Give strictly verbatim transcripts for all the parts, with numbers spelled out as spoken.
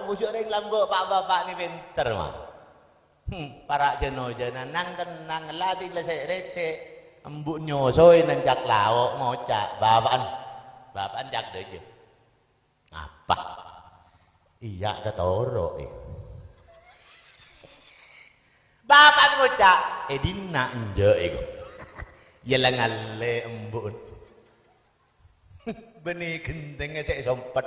Bujâ' rèng lambâ' pa'-bapa' nè pènter, ma'. Hmm, para' jân-ojânan, nang-tennang, la tèng la sè'-rèsè'. Embu' nyosoè nèng cak lao', ngoca', "Bapa'en, bapa'en cak dâjâ." Apa? Iyâ, katoro'è. Bapa'en ngoca', "È dinna' enjâ', èko." Iyâ la ngallè embu'en. Bânnè ghentèngnga sè èsompet.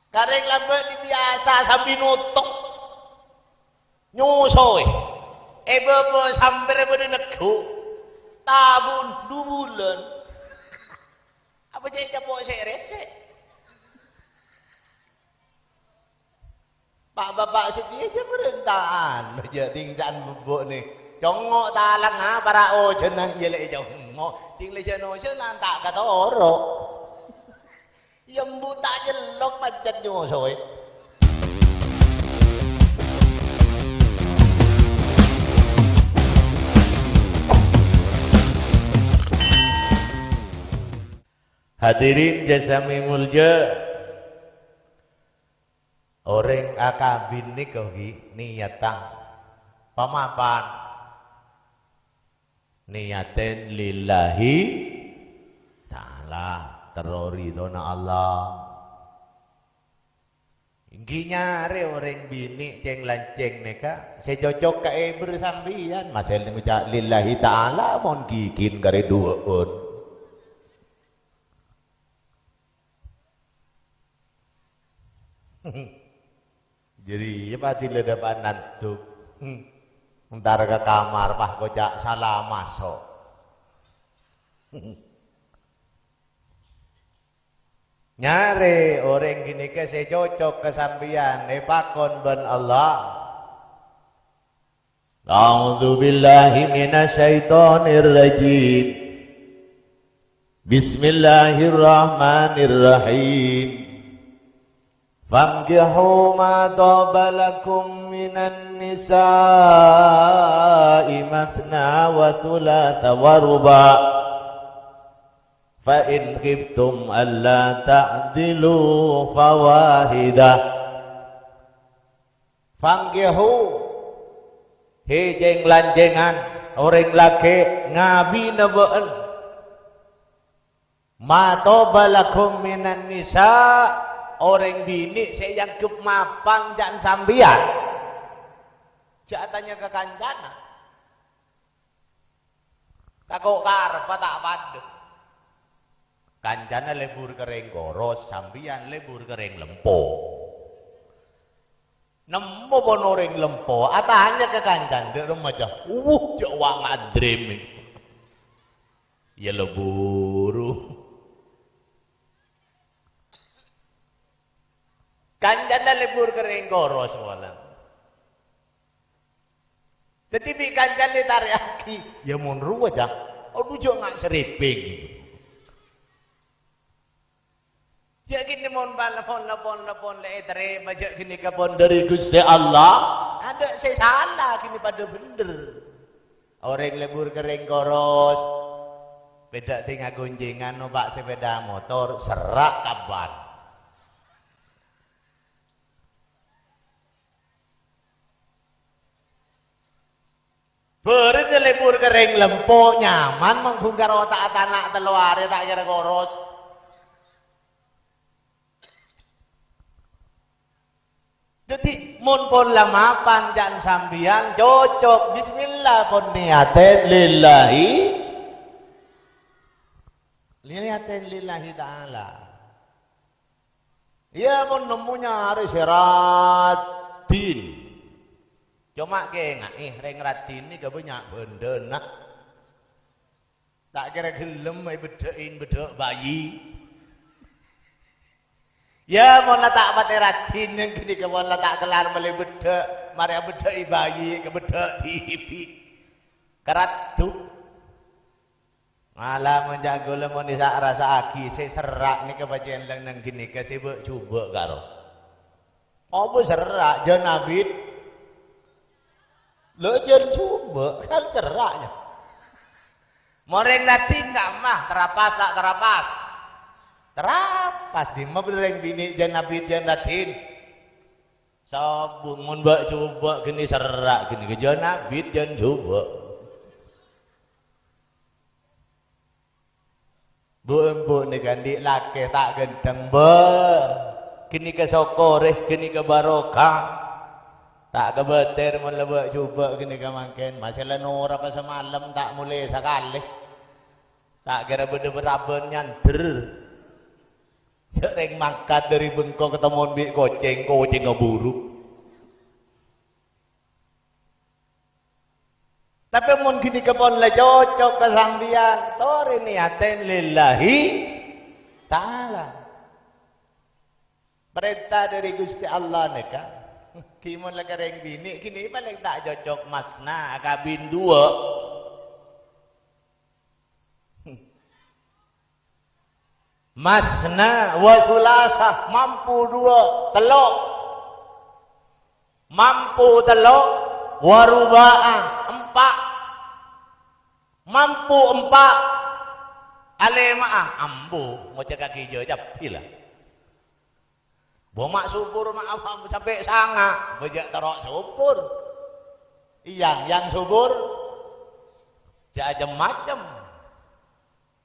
Karèng lambâ' nè biyasa sambi notok. Nyosoè. È bâbâ sampèrra bâdâ neggu'. Tabun du bulân. Apa cè' capo' sè' rèsè'? Pa'-bapa' sè dhiyâ jhâ' marènta'an, jhâ' dhing-dhâng bubbu' nè. Congngo' talangnga para' ojâna iyâ lè' congngo', dhing lè jân-ojâna ta' katoro'. Iyâ embu' ta' nyellok pancèn nyosoè. Hadirin jâ samè molja. Orèng akabin nèko ghi' niyatang pamapan. Niyatèn lillahi ta'ala, terro ridhona Allah. Èngghi nyarè orèng binè' cèng-lancèng nèka sè cocok ka èbher sampèyan, masèl ngoca' lillahi ta'ala mon gigin karè duwâ'ân. Jârèya pati la dâpa' nandhuk. Entar ka kamar, pas koca' sala maso'. Nyarè orèng ghânèka sè cocok ka sampèyan, èpakon bân Allah. A'udzubillahi minasyaitonirrajim. Bismillahirrahmanirrahim. Fankihu ma thaba lakum minan nisa'i matsna wa tsulatsa wa ruba'. Fa in khiftum alla ta'dilu fawahidah. Fankihu, he ceng-lancengan, oreng lake' ngabina ba'en. Ma toba lakum minan nisa, oreng bine' se eangghep mapan ca'na sampeyan. Ja' atanya ka kancana. Tako' karebbhâ ta' padâ. Kancana lebur ka reng Koros, sampeyan lebur ka reng Lempo. Nemmo pon oreng Lempo, atanya ka kancana, "Dâ' remma, Cah?" "Wuh, ja' wa' ngadrem." Ya lebur. Kancana lebur ka reng Koros, wala. Daddi bi' kancana etarè'aghi, "Ya mon rowa, Cah, adhu ja' nga' serepeng." Ja' kene mon pal-, pon-, pon-, pon le etarèma ja' ganeka pon dhari Guste Allah, tadâ' se sala, kene padâ bhendher. Oreng lebur ka reng Koros, beda tengnga goncengan nompa' sepeda motor, serra' kabbhi. Bârâ' lebur ka reng Lempo, nyaman mangghung karo ta' atana' tello are ta' kèra Koros. Daddi, mon pon la mapan ca'na sampeyan, cocok. Bismillah, pon niyaten lillahi. Niyaten lillahi ta'ala. Iyâ, mon nemmo nyare se raddhin. Coma kènga'è, reng raddhin nèka bânnya' bhândhâna. Ta' kèra ghellem ebeddhâ'in beddhâ' bayi. Iyâ, mon la ta' pate raddhin, ganeka mon la ta' kellar melle beddhâ', mare abeddhâ'i bayi, kabeddhâ' dhibi'. Karaddu. Mala mon ja' ghulâ mon esa' rassa'aghi, se serra' nèka pacèn leng neng ganeka se bâ'-jubâ' karo. Apa serra', jân abit? Lho, jân jubâ', kan serra' ya. Mon reng raddhin ta' emma, terapas ta' terapas. Rapas, dimma bâdâ rèng binè' jân abit jân raddhin. Sabung mon bâ'-jubâ' ghânèka serra' ghânèka jân abit jân jubâ'. Bu'-embu' nèka andi' lakè ta' ghântheng, bâ. Ghânèka sokorè, ghânèka barokah. Ta' kabâtèr mon la bâ'-jubâ' ghânèka mangkèn. Masè la nora pas samalem ta' molè sakalè. Ta' kèra bâdâ parabân nyandher. Jhâ' rèng mangkat dâri bengko katemmon bi' kocèng, kocèngnga buru. Tapè mon ghânèka pon la cocok ka sampèyan, torè niyatè lillahi ta'ala. Parènta dâri Ghustè Allah nèka. Ghi' mon la ka rèng binè', ghânèka palèng ta' cocok masna, akabin duwâ'. Masna wa sulasa, mampu duwâ', tello'. Mampu tello', wa ruba'a, empa'. Mampu empa', alèma'a, ambu, ngoca' ka ghi' jhâ' cabbhi la. Bo ma' subur ma' apa sampè' sanga', bâjâ' terro subur. Iyang-yang subur, jhâ' cem-macem.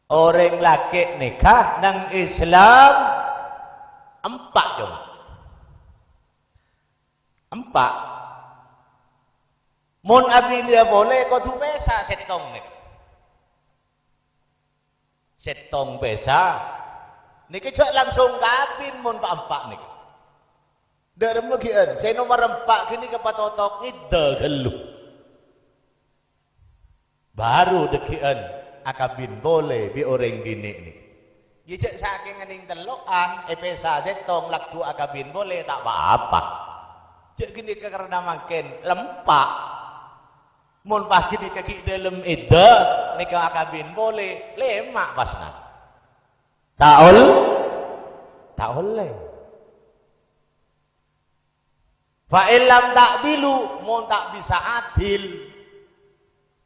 Orèng lakè' nèka neng Islam empa' coma. Empa'. Mon abinèya polè kodhu pèsa sèttong nèka. Sèttong pèsa. Nèka jhâ' langsung kabin mon pa'-empa' nèka. Dâ' remma ghi'ân, sè nomer empa' ghânèka patotok ngèdâ ghâllu. Bhuru dhâggi'ân akabin polè bi' orèng binè' nèka. Iyâ, jhâ' sakèng neng tello'an, èpèsa sèttong lagghu' akabin polè ta' pa-apa. Jhâ' ghânèka karna mangkèn la empa'. Mon pas ghânèka ghi' dâlem èdâ, nèka akabin polè, lèma' pasna. Ta' ol-, ta' ollè. Fa in lam ta'dilu, mon ta' bisa adil,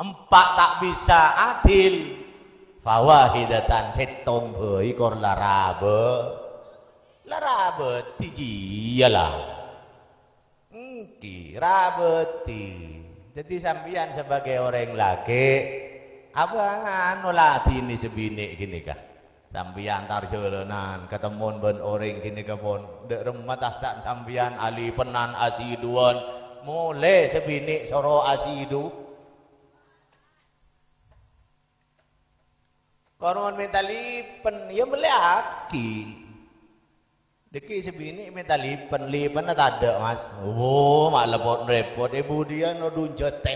empa' ta' bisa adil, fawahidatan, sèttong bhâi kor la rabâ-, la rabâdi jiyâ la. Èngghi, rabâdi. Dhâddhi sampèyan sebagai orèng lakè', abâ' noladhinè sè binè' ghânèka. Sampèyan tar jhâlânan, katemmon bân orèng ghânèka pon, dâ' remma ta' sampèyan alipennan asiduwân, molè sè binè' soro asidu. Kor mon mènta lipen, iyâ mellèyaghi. Dhâggi' sè binè' mènta lipen, lipenna tadâ', Mas. Oh, ma' lepot-repot, è budiyân no dunjâtè.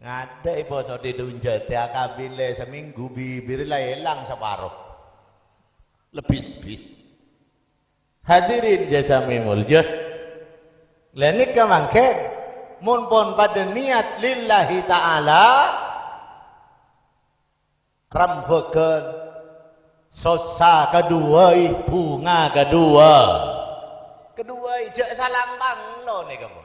Ngadâ' è poso' è dunjâtè akabin lè samènggu, bibir la èlang saparo. Lebis-bis. Hadirin jâ samè molja. Lè nèka mangkèn, mon pon padâ niyat lillahi ta'ala, rembhâghân sossa kaduwâi, bhunga kaduwâ. Kaduwâi jhâ' salang panglo nèka, pon.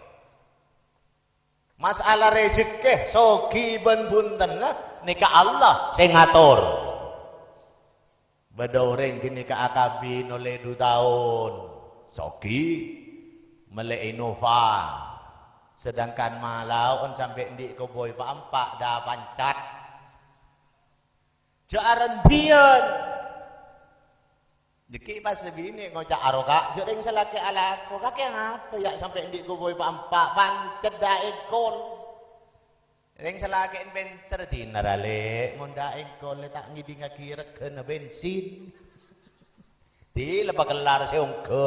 Masalah rejhekkè, sogi bân bhuntenna, nèka Allah sè ngator. Bâdâ orèng ghânèka akabin ollè du taon, sogi, mellè Innova. Sedangkan malaon sampè' andi' kobhâi pa'-empa' dâ' pancat. Jhâ' arendhiyân. Dhâggi' pas sè binè' ngoca' aroka', jhâ' rèng sè lakè' alako, "Kakè ngapa ya' sampè' andi' kobhâi pa'-empa', pancet dâ' èngkol?" Rèng sè lakè'en pènter, "Dinara, Lè', mon dâ' èngkol, Lè', ta' ngèdingngaghi règhâna bensin. Dilâ pakellar sè ongghâ,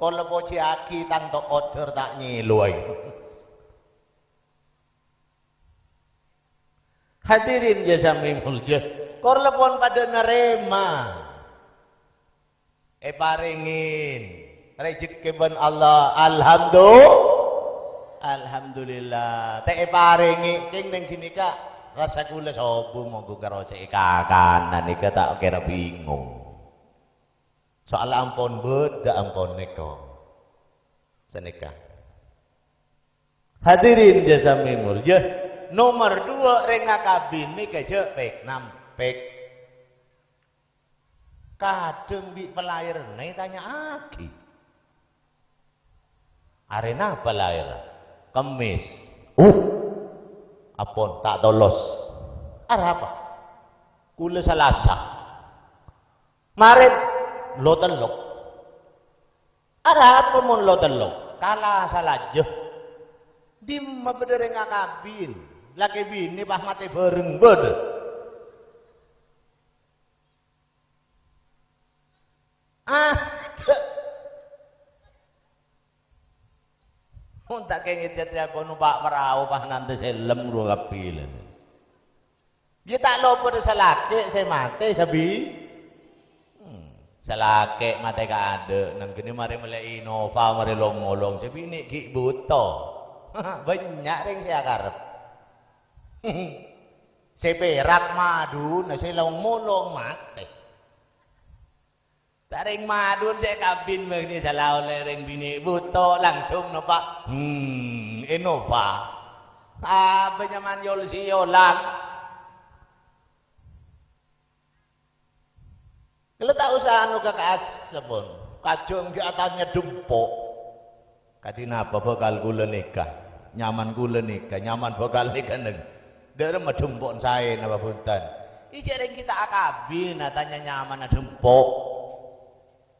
kor la pojiyâghi tang to'ot dâr ta' nyèlowa." Hadirin jâ samè molja, kor la pon padâ narèma. Èparèngè rejhekkè bân Allah. Alhamdu-, alhamdulillah. Ta' èparèngè, kèng neng ghânèka rassa kaulâ sobung mongghu karo sè èkakana nèka ta' kèra bingung. Soalla ampon bâdâ ampon nèka. Sanèka. Hadirin jâ samè molja. Nomer duwâ', rèng akabin nèka jhâ' pèk-nampèk. Kadhâng bi' palaèrra ètanya'aghi, "Arè napa laèr?" "Kemmès." "Uh, ampon, ta' tolos." "Arapa?" "Kaulâ Salasa." "Marèn lo' tello'." "Arapa mon lo' tello'?" "Kala salajâ." "Dimma bâdâ rèng akabin? Lakè binè pas matè bhâreng bâdâ." Ah, mon ta' kèngèt yâ, yâ, kono pa' parao, pa' nante sellem ro kabbhi lè. Yâ ta' lopot salakè' sè matè sabi-, hmm, salakè' matè kaadâ', nang ghânè marè mellè Innova, marè long-ngolong, sè binè' ghi' bhuto. Bânnya' rèng sè akarep. Sè pèrak madhuna, sè long-molong matè. Ta' rèng madhun sè kabin bânnè sala ollè rèng binè' bhuto, langsung noppa', hmm, Innova. Apa nyaman yol-siyolan. Kaulâ ta' osa anu ka ka'assa pon. Kajjhâng ghi' atanya dhempo'. Kadhi napa bhâkal kaulâ nèka? Nyaman kaulâ nèka, nyaman bhâkal nèka neng. Dâ'remma dhempo'en saè napa bhunten? Ijâ rèng ghi' ta' akabin atanya nyamana dhempo'.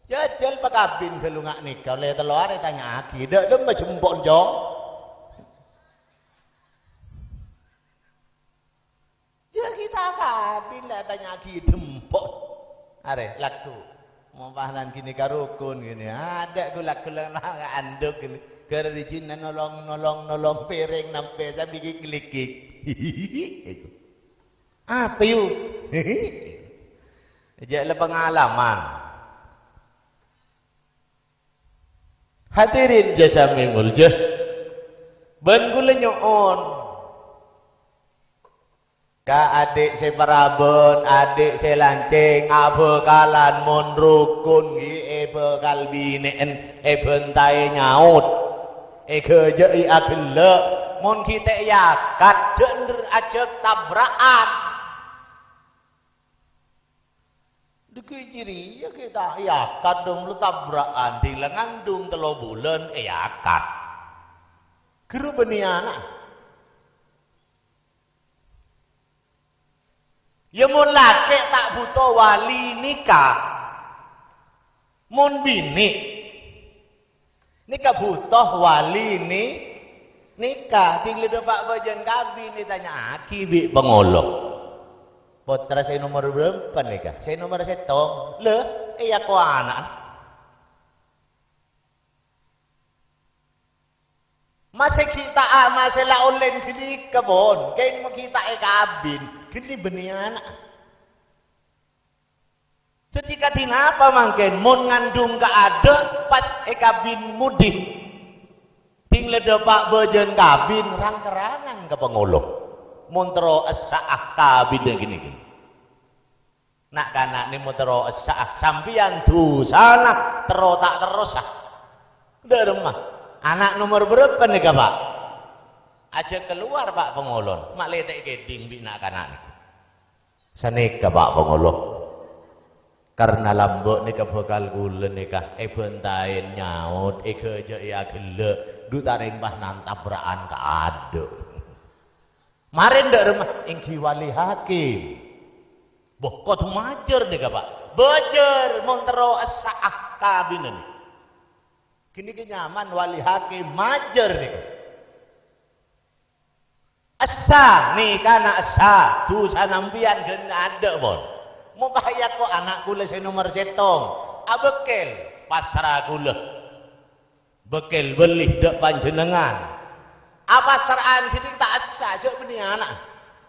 Jhâjhâl pakabin ghâllu nga' nèka, ollè tello arè tanya'aghi, dâ'remma dhempo'en, Cong? Jhâ' ghi' ta' akabin la tanya'aghi dhempo'. Arè, lagghu. Mompalan ghânèka rokon ghânè. Adâ' ghu-lagghu la andhuk ghânè. Ghâr rijina nolong, nolong, nolong pèrèng nampè sambi ghi'-gligghik. Apa, yu? Jhâ' la pangalaman. Hadirin jâ samè molja. Bân kaulâ nyo'on. Ka adhi' sè paraban, adhi' sè lancèng, abhâkalan mon rokon ghi' èbhâkal binè'en, èbhântaè nyaot, èghâjâ'i aghellâ', mon ghi' ta' èakad, jhâ' ndher ajhâk tabra'an. Dhâggi' jârèya ghi' ta' èakad, dong, lo tabra'an, ding la ngandung tello bulân èakad. Ghâru bânnè ana'. Yâ, mon lakè' ta' bhuto wali nika. Mon binè' nika bhuto wali ni-, nika. Ding la dâpa' bâjâna kabin ètanya'aghi bi' pangolo. Pottra sè nomer bârâmpa nika? Sè nomer sèttong. Lè, èako ana'na. Masè ghi' ta', masè la ollè ghânèka pon, kèng ma' ghi' ta' èkabin, ghânè bânnè ana'. Dhâddhi kadhi napa mangkèn mon ngandung kaadâ' pas èkabin modi? Ding la dâpa' bâjâna kabin rang-kerrangan ka pangolo. Mon terro essa'a kabinna ghânèka. Na'-kana' nèmo terro essa'a, sampèyan dusana terro ta' terrosa. Dâ'remma? Ana' nomer bârâmpa nèka, Pa'? Ajhâk kalowar, Pa', pangolon. Ma' lètè' kèdhing bi' na'-kana' nèka. Sanèka, Pa', pangolo. Karna lambâ' nèka bhâkal kaulâ nèka èbhântaè nyaot, èghâjâ'i aghellâ', dhu ta' rèng pas nang tabra'an kaadâ'. Marèn dâ'remma, èngghi wali hakim. Bo, kodhu majâr nèka, Pa'. Bâjâr, mon terro essa'a kabinna. Ghânèka nyaman wali hakim, majâr nèka. Essa, nèka na' essa, dusana sampèyan ghân adâ', pon. Mon pas èako ana' kaulâ sè nomer sèttong, abâkkèl, pasra kaulâ. Bâkkèl bâli dâ' panjhennengngan. Apa sara'an ghânèka ta' essa, jhâ' bânnè ana'.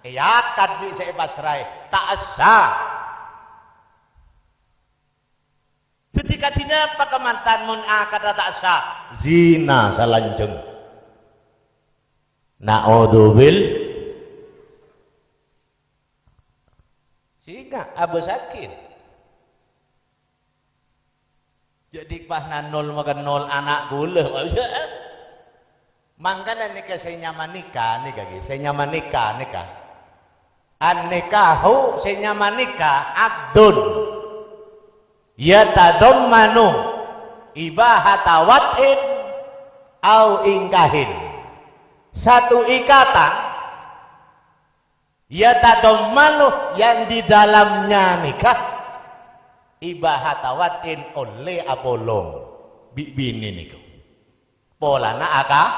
Èakad bi' sè èpasraè, ta' essa. Dhâddhi kadhi napa kamantan mon akadda ta' essa? Zina salanjhâng. Na'udzubil-, sènga' abâsaghin. Jhâ' dhik pas nanol makennol ana' kaulâ, maksud, eh? Mangkana nèka sè nyama nika, nèka ghi, sè nyama nika, nèka. An-nikahu sè nyama nika aqdun yatadammanu ibahata wat'in au ingkahin. Satu ikatan yatadammanu yang di dalamnya nikah ibahata wat'in ollè apolong bi' binè nèko. Polana aka-,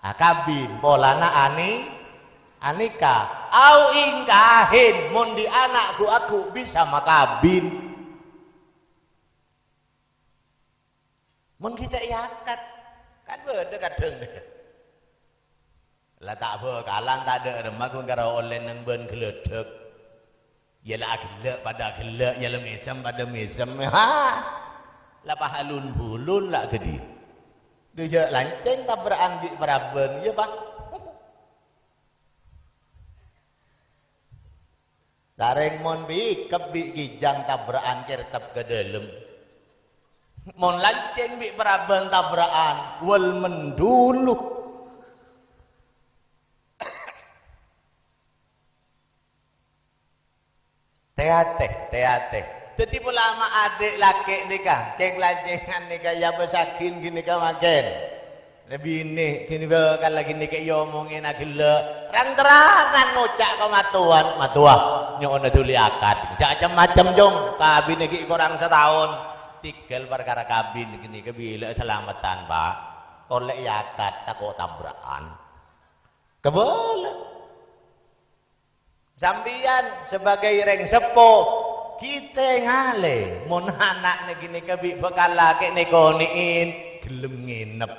akabin, polana ani-, anika. Au ingkahin, mon dhi' ana' ghu-, aghu' bisa makabin. Mon ghi' ta' èakad, kan bâdâ kadhâng. La ta' bhâkalan ta' dâ' remma ghun karo ollè neng bân ghâlâdhâk. Iyâ la aghellâ' padâ aghellâ', iyâ la mèsem padâ mèsem. Ha! La pahalun-bulun la ghâdhiyâ. Dhu jhâ' lancèng tabra'an bi' parabân, iyâ, Pa'? Sarèng mon bi' kebbi' ghi' jhâng tabra'an kertep ka dâlem. Mon lancèng bi' parabân tabra'an, wal mendulu. Tè-atè, tè-atè. Dhâddhi polana ma' adhi' lakè' nèka, kèng-lancengan nèka èabâsaghin ghânèka mangkèn. La binè ghânèka kala ghânèka èomongè na ghellâ'. Rang-terrangan ngoca' ka mattowan, "Mattowa, nyo'ona dhuli akad." Jhâ' cem-macem, Cong. Kabinna ghi' korang sataon. Tèghâl parkara kabin ghânèka bilâ salameddhân, Pa'. Ollè èakad, tako' tabra'an. Kabâlâ. Sampèyan sebagai rèng seppo, ghi' tèngalè mon ana'na ghânèka bi' bhâkal lakè'na èkonè'è ghellem ngènep.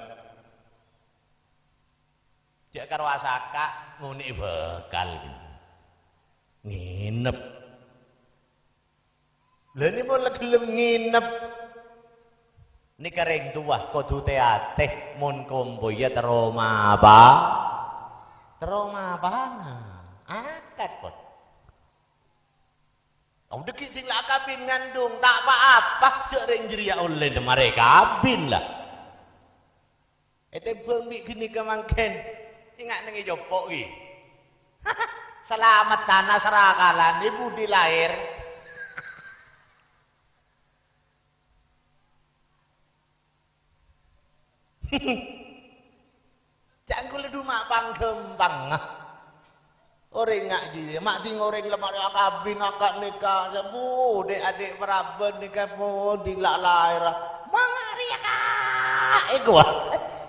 Jhâ' karo asaka ngonè'è bhâkal. Ngènep. Lha, nèko la ghellem ngènep. Nèka rèng towa kodhu tè-atè mon kompoyya terro mapa-, terro mapana. Akad, pon. Tao dhâggi' sè la akabin ngandung, ta' pa-apa, jhâ' rèng jârèya ollè marè kabin, la. Ètèmbhâng bi' ghânèka mangkèn. Enga' neng ècopo' ghi. Salameddhân asrakalan, è budi laèr. Ca'na kaulâ dhu ma' pangghâmpangnga. Orèng nga' jiyâ, ma' dhing orèng la marè akabin akad nèka, sabu, dhâ'-adhâ' parabân nèka pon dhing la laèra. Mangari ya, Ka', èkowa.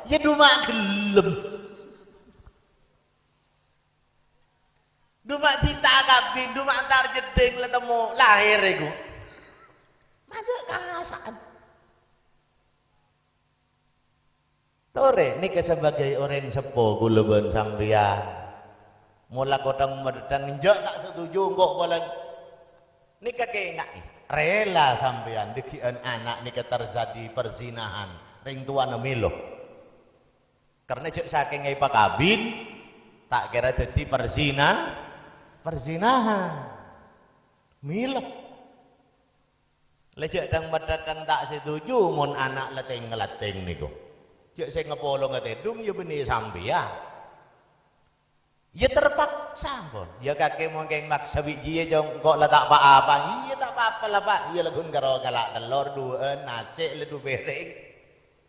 Yâ dhu ma' ghellem. Dhu ma' dhing ta' akabin, dhu ma' entar jeddhing la temmo laèr èko. Majâ' kasa'an. Torè, nèka sebagai orèng seppo kaulâ bân sampèyan. Mola kothèng-mathèng enjâ' ta' setuju engko' polana. Nèka kènga'è, rèla sampèyan dhâggi'ân ana' nèka terjadi perzinahan, rèng towana mèlo. Karna jhâ' sakènga èpakabin, ta' kèra dhâddhi perzina-, perzinahan. Mèlo. La jhâ' dhâng-mathèdhâng ta' setuju mon ana' la tèng-ngalattèng nèko. Jhâ' sè ngapolonga tèdung yâ bânnè sampèyan. Yâ terpaksa, ampon. Yâ kakè mon kèng maksa bi' jiyâ, Cong, engko' la ta' pa-apa. Iyâ, ta' pa-apa la, Pa'. Iyâ, laghun karo kala' tellor duwâ'ân, nasè' la du pèrèng.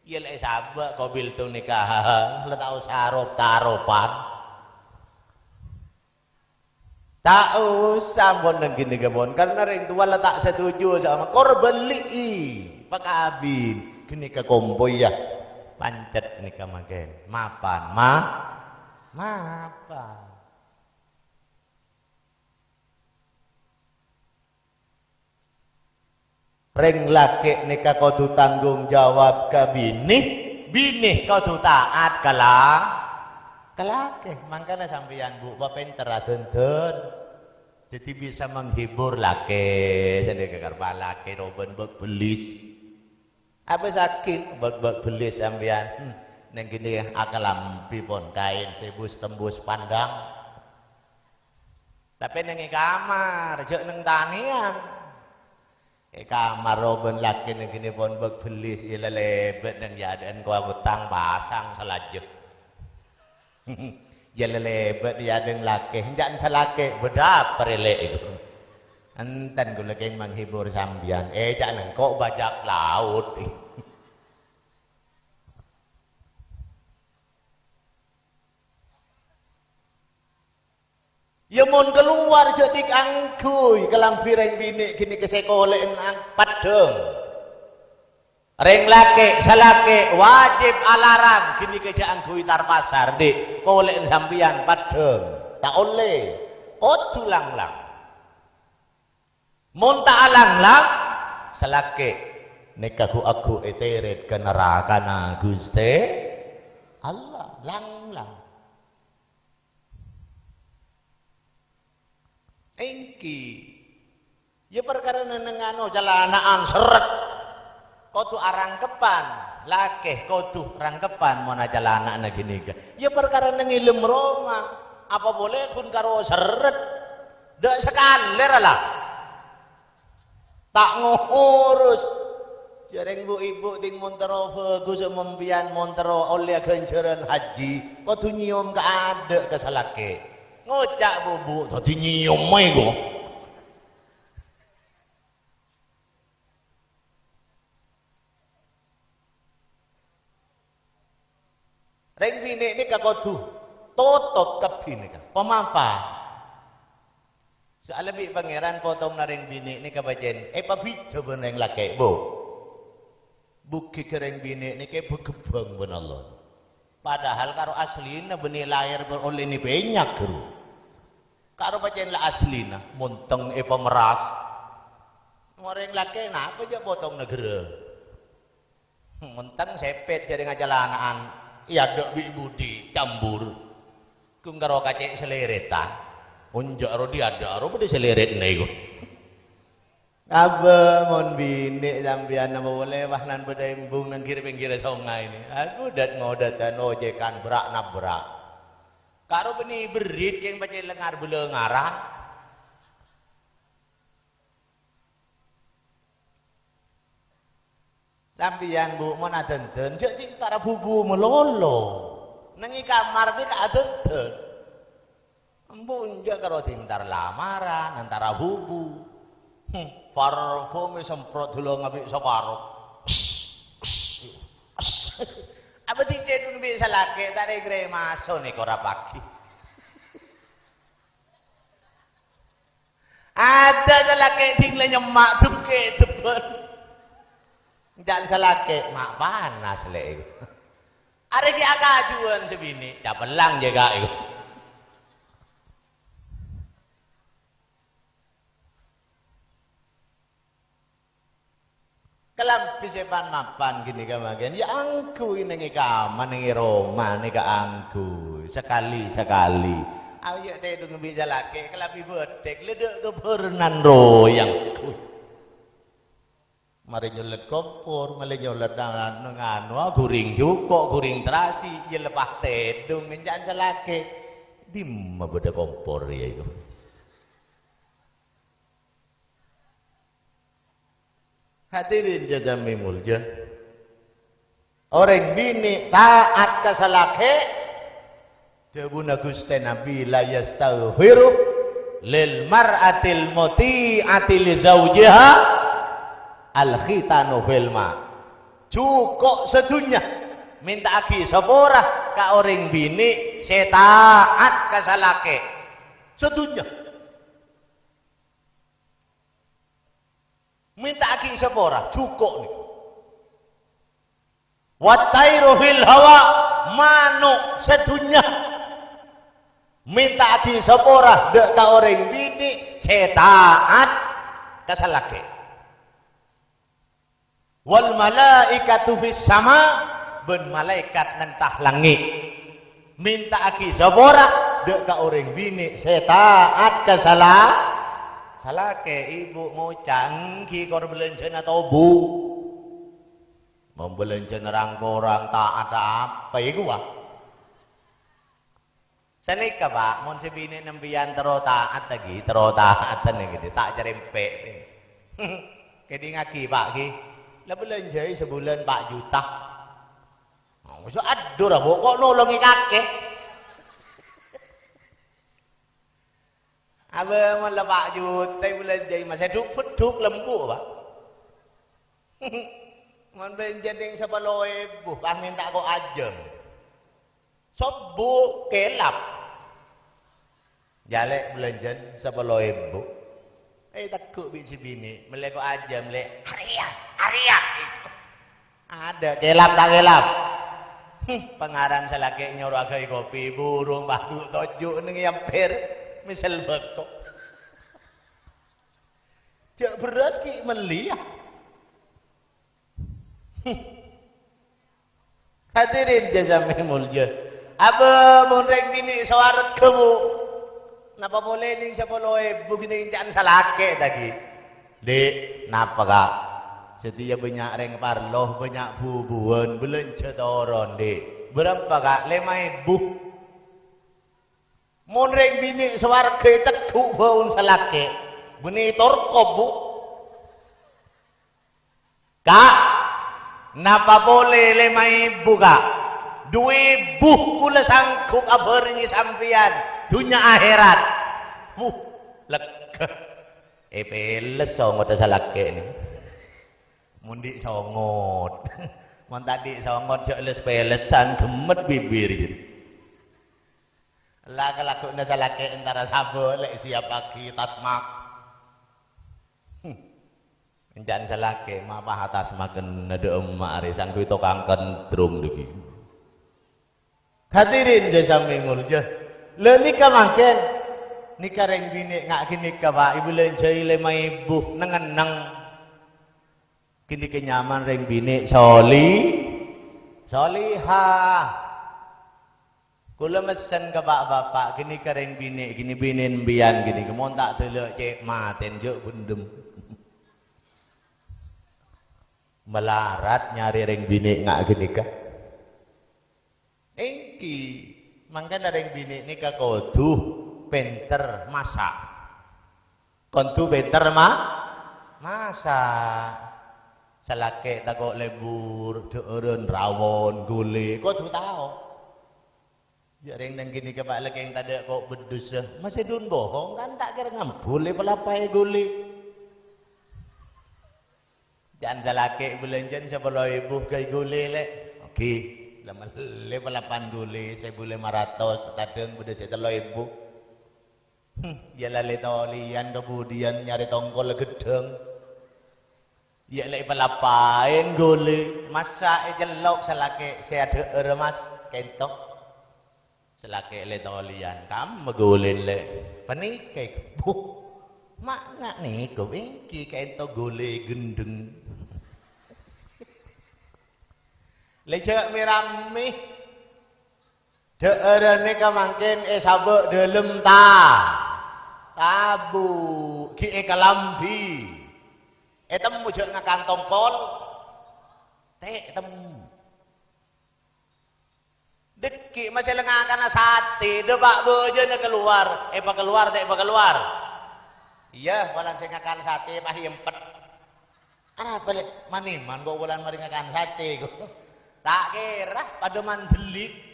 Iyâ, la èsabâ' qabiltu nikahaha, la ta' osa rop-taropan. Ta' osa, ampon, neng ghânèka, pon. Karna rèng towa la ta' setuju, sama. Kor bâlli'i, pakabin. Ghânèka kompoyya. Pancet nèka mangkèn. Mapan, ma-, mapan. Rèng lakè' nèka kodhu tanggung jawab ka binè, binè kodhu taat ka la-, ka lakè. Mangkana sampèyan, Bu, papènter adhândhân. Dhâddhi bisa menghibur lakè, sandhâ ka karpa lakè robân bâk-bellis. Apa sakèng bâk-bâk bellis sampèyan? Hmm, neng ghânèka akalambhi pon kaèn sè bus-tembus pandang. Tapè neng è kamar, jhâ' neng tanèyan. È kamar robân lakè neng ghânèka pon bâk-bellis, iyâ lalèbât neng jâdâ'ân kowa ghuttang pasang salajâ. Ya lelebet ya deng lakè, enja'an salakè, bâdâ apa rèlè' itu. Enten kaulâ kèng menghibur sampèyan, eh, ca'na engko' bajak laut. Ya mon kalowar jhâ' èkaangghuy kalambhi rèng binè' ghânèka sè kolè'en ang-, paddhâng. Rèng lakè', salakè' wajib alarang ghânèka jhâ' angghuy tar pasar, dhi', kolè'en sampèyan paddhâng. Ta' ollè. Kodhu lang-lang. Mon ta' alanglang, salakè' nèka ghu-, aghu èterèt ka narakana Ghustè Allah. Langlang. Èngghi. Ya parkara neng-, neng ano calana'an serret. Kodhu arangkepan. Lakè kodhu rangkepan mon acalana'na ghânèka. Ya parkara neng è dâlem roma. Apa polè ghun karo serret. Dâ' sakalè ra la. Ta' ngurus. Jhâreng bu-ibu ting mon terro bhâghus sampèyan mon terro ollè ghânjhârân haji, kodhu nyèyom kaadâ' ka salakè. Ngoca' bu-, bu, dhâddhi nyèyom aè, ko. Rèng binè' nèka kodhu totop kabbhi nèka, pamapa. Soalè bi' Pangèran potonganna rèng binè' nèka bâcèn èpabhidhâ bân rèng lakè', Bu. Bu ghigghâ rèng binè' nèka èbhâghâbhâng bân Allah. Padahal karo aslina bânnè laèr ollèna bânnya', ghâru. Karo bâcèn la aslina, montèng èpameras. Orèng lakè' napa jhâ' potonganna ghârâ? Montèng sèpèt jhâreng acalana'an, èadâ' bi' budi, cambur. Ghun karo kacè' salèrètan. Onja' ro dhi adâ' ro bâdâ salèrètna, ko. Abâ, mon binè' sampèyan napa polè, wah, nan bâdâ embung nang ghir-pèngghirra songay nè. Aduh, dât-ngodâdhân, ojèkan, brak-nabrak. Karo bânnè berrit, kèng pacè lengar-bâlângaran. Sampèyan, Bu, mon adhândhân, jhâ' dintara bhubu malolo. Neng è kamar nèka adhândhân. Embu' enjâ' karo dintar lamaran, entara bhubu. Hmm, parfum èsemprot dulunga bi' sakarep. Apa dicèdung bi' salakè, ta' rè-grè maso nèko rapaghi. Adâ' salakè ding la nyemma' dungke debbhân. Enjâ' salakè, ma' panas lè'. Arè ghi' akajuwân sè binè', capellang jâ' ka' èko. Kalambhi sè pan-mapan ghânèka mangkèn, ya angghuy neng è kamar, neng è roma nèka angghuy, sakalè-sakalè. Ayo tèdung bi' salakè, kalambhi bâdhèk, la dâ' kabhârnan royang. Marè nyolèt kompor, malè nyolèt ngan-, nganu, ghuring jhuko', ghuring terasi, ya lepas tèdung, enjâ' salakè. Dimma bâdâ kompor, ya, èko? Hadirin jhâjhâm moljâ. Orèng binè' ta'at ka salakè, dhâbuna Ghustè Nabbhi, "La yastaghfiru lil mar'atil muti'ati li zaujiha al khitanu fil ma'." Jhuko' sadhunnya mènta'aghi sapora ka orèng binè' sè ta'at ka salakè. Sadhunnya. Mènta'aghi sapora, jhuko' nèko. "Wat tairu fil hawa," mano' sadhunnya. Mènta'aghi sapora dâ' ka orèng binè' sè ta'at ka salakè. "Wal malaikatu fis sama," bân malaèkat neng ta' langngè'. Mènta'aghi sapora dâ' ka orèng binè' sè ta'at ka sala-, salakè. Ibu ngoca', "Èngghi kor bâlânjhâna tobu." Mon bâlânjhâna rang-korang ta'at apa èko, wa? Sanèka, Pa', mon sè binè' sampèyan terro ta'at lagi, terro ta'at nèka, ta' carèmpè'. Kèdingngaghi, Pa', ghi. La bâlânjhâi sabulân pa' juta. Oh, so addur, Bu, ko' nolongè kakè. Abâ' mon la pa' juta èbâlânjâi, masè dhuk-beddhuk lembu', Pa'. Mon bâlânjâ nèng sapolo èbu, pas mènta ko' ajâm. Sobbhu kèlap. Jâ', Lè', bâlânjâna sapolo èbu. Ètegghu' bi' sè binè', mellè ko' ajâm, Lè'. Arèya, arèya. Adâ' kèlap ta' kèlap? Hm, pangaran salakè' nyoro aghâbây kopi, burung, batu, toju' nèng èampèr, mèsèl bâko. Jâ' bherrâs ghi' mellè, yâ. Hadirin jâ samè molja. Abâ' mon rèng binè' sowarghâ, Bu. Napa polè nèng sapolo èbu ghi' nèng ca'na salakè' ta' ghi'? Dhi', napa, Ka'? Satèya bânnya' rèng parlo, bânnya' bubuwân, bâlânjhâ toron, Dhi'. Bârâmpa, Ka'? Lèma èbu. Mon rèng binè' sowarghâ ètegghu' bâuna salakè', bânnè torkop, Bu. Ka', napa polè lèma èbu, Ka'? Duwâ èbu kaulâ sanggup abhârengngè sampèyan dhunnya akhèrat. Wuh, lega. Èpèles songotta salakè' nèng. Mon dhi' songot. Mon ta' dhi' songot, jâ' les-pèlessan, ghemmet bibir. La kalakowanna salakè' entara sabâ, Lè', siapaghi tasmak. Hmm. Ènca'na salakè' ma' paha tasmaken dâ' emma' arè sangguy tokang kentrung dhâggi'. Hadirin jâ samè molja. Lha nèka mangkèn. Nèka rèng binè' nga' ghânèka, Pa', èbâlânjhâi lèma èbu, neng-enneng. Ghânèka nyamana rèng binè' soli-, solihah. Kaulâ messen ka pa'-bapa', ghânèka rèng binè', ghânèka binèna empèyan ghânèka, mon ta' dâlâ cè' matèna jâ' bhendhem. Malarat nyarè rèng binè' nga' ghânèka. Èngghi, mangkana rèng binè' nèka kodhu pènter masa'. Kodhu pènter ma-, masa'. Salakè' tako' lebur, dhâ'ârân, rawon, ghulè, kodhu tao. Jâ' rèng neng ghânèka, Pa', lakèng tadâ' ko' beddhusa. Masè dhun bohong, kan ta' kèra ngambul è palapaè ghulè. Can salakè' bâlânjhâna sapolo èbu ghâi ghulè, Lè'. Oke, la mellè palapan ghulè, sèbu lèma ratos, tadhâng bâdâ sè tello èbu. Hmm, iyâ la lè-tolèyan, kemudian nyarè tongkolla ghedhâng. Iyâ la èpalapaèn ghulè, masa' ècellok salakè' sè adhâ'âr, Mas, kènto. Salakè' lè-tolèyan, "Kamma ghulèna, Lè'?" "Panèka, èghu." "Bu, ma' nga' nèko, èngghi ka'ènto ghulè ghendheng." Lè' jâ' mè-rammè. Dhâ'ârân nèka mangkèn èsabâ' dâlem ta-, tabu', ghi' èkalambhi. Ètemmo jâ' ngakan tongkol. Tè' temmo. Dhâggi' masè la ngakana satè, dâpa' bâjâna kalowar, èpakalowar ta' èpakalowar? Iyâ, polana sè ngakan satè pas èyempet. Arapa, Lè'? Man-èman kok polana marè ngakan satè, kok. Ta' kèra, padâ mandhelli'.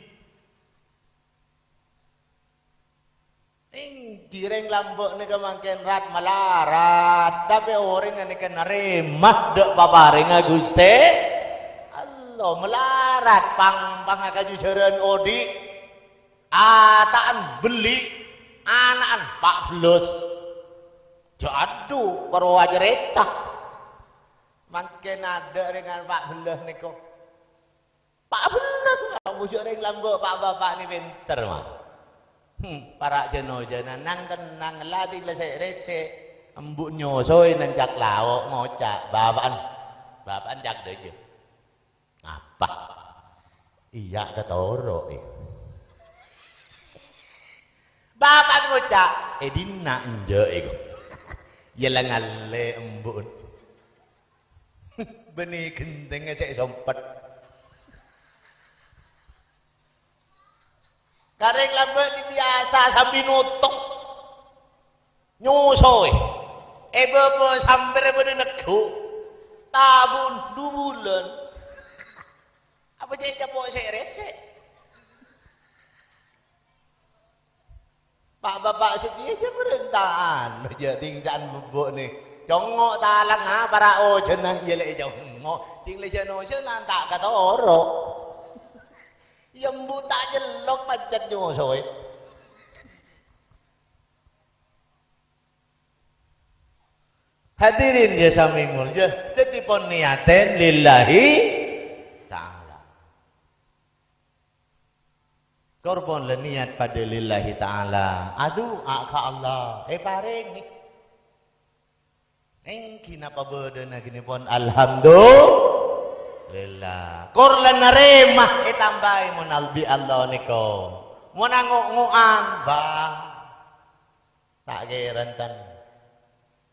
Èngghi rèng lambâ' nèka mangkèn rat-malarat, tapè orèng ghânèka narèma dâ' paparèngnga Ghustè Allah, malarat, pang-, pang akaju jhârân odi', ata'an bellè', ana'an pa' bellas. Jâ' adhu, parlo acarèta. Mangkèn adâ' rèng pa' bellas nèko. Pa' bellas, ambu jâ' rèng lambâ' pa'-bapa' nè pènter, ma. Hmm, para' jân-ojânan, nang-tennang, la dhi' la sè'-rèsè', embu' nyosoè neng cak lao', ngoca', "Bapa'en, bapa'en cak dâjâ." "Apa?" "Iyâ, katoro'è." Bapa'en ngoca', "È dinna' enjâ' èko." Iyâ la ngallè embu'en. Bânnè ghendhèngnga sè èsompet. Karèng lambâ' biyasa sambi notok. Nyosoè. È bâbâ sampèrra bâdâ neggu'. Tabu'en du bulân. Apa cè' capo' sè' rèsè'? Pa'-bapa' satèya jhâ' bhârânta'an, jhâ' dingdhâ'ân bubbu'na. Congngo' talangnga para ojhânna iyâ lè' congngo', ding lè jhân-ojhânan ta' katoro'. Iyâ embu' ta' cellok pancèt nyosoè. Hadirin jhâ' samè molja, dhâddhi pon niyatèn lillahi ta'ala. Kor pon la niyat padâ lillahi ta'ala, adu'a ka Allah, èparèngè. Èngghi napa bâdâna ghânèpon, alhamdulillah. Kor la narèma ètambâi mon al-, bi' Allah nèko. Mon ango'-ngo'an, bâ. Ta' kèra enten.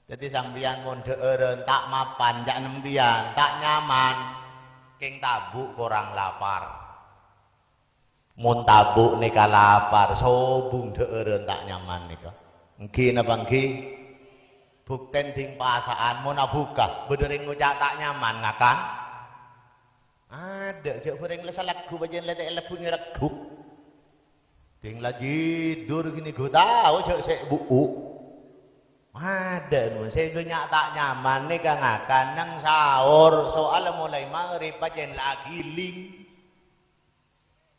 Dhâddhi sampèyan mon dhâ'ârân ta' mapan, ca'na sampèyan, ta' nyaman, kèng tabu' korang lapar. Mon tabu' nèka lapar, sobung dhâ'ârân ta' nyaman nèka. Èngghi napa èngghi? Buktèn ding pasa'an, mon abhuka, bâdâ rèng ngoca' ta' nyaman ngakan? Adâ', jhâ' bhâreng la salagghu, bâjâna la ta' èlagghu nèregghu. Ding la jidur ghini ghu tao jhâ' sè bu'u. Adâ', mon sè bânnya' ta' nyaman nèka ngakan neng saor, soalla molaè maghrib bâjâna la aghilling.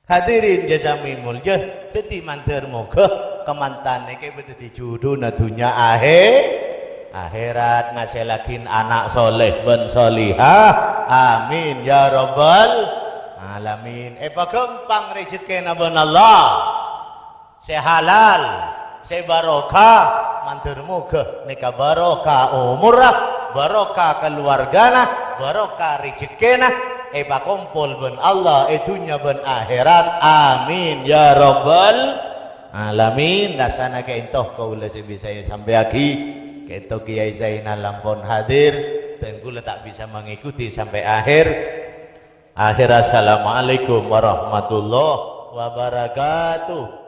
Hadirin jhâ' samè molja, dhâddhi mandhâr moghâ kamantan nèka bâdâ dhâddhi juduna dhunnya ahè-, akhèrat, ngasèllaghin ana' soleh bân solihah. Amin ya rabbal alamin. Èpaghâmpang rejhekkèna bân Allah. Sè halal, sè barokah, mandhâr moghâ nèka barokah omorra, barokah kaluwargana, barokah rejhekkèna, èpakompol bân Allah è dhunnya bân akhèrat. Amin ya rabbal alamin. Rassana ka'ènto kaulâ sè bisa èsampèyaghi. Ka'ènto Kèyaè Zainal ampon hadir, bân kaulâ ta' bisa mangèkoti sampè' akhèr. Akhèr, assalamualaikum warahmatullahi wabarakatuh.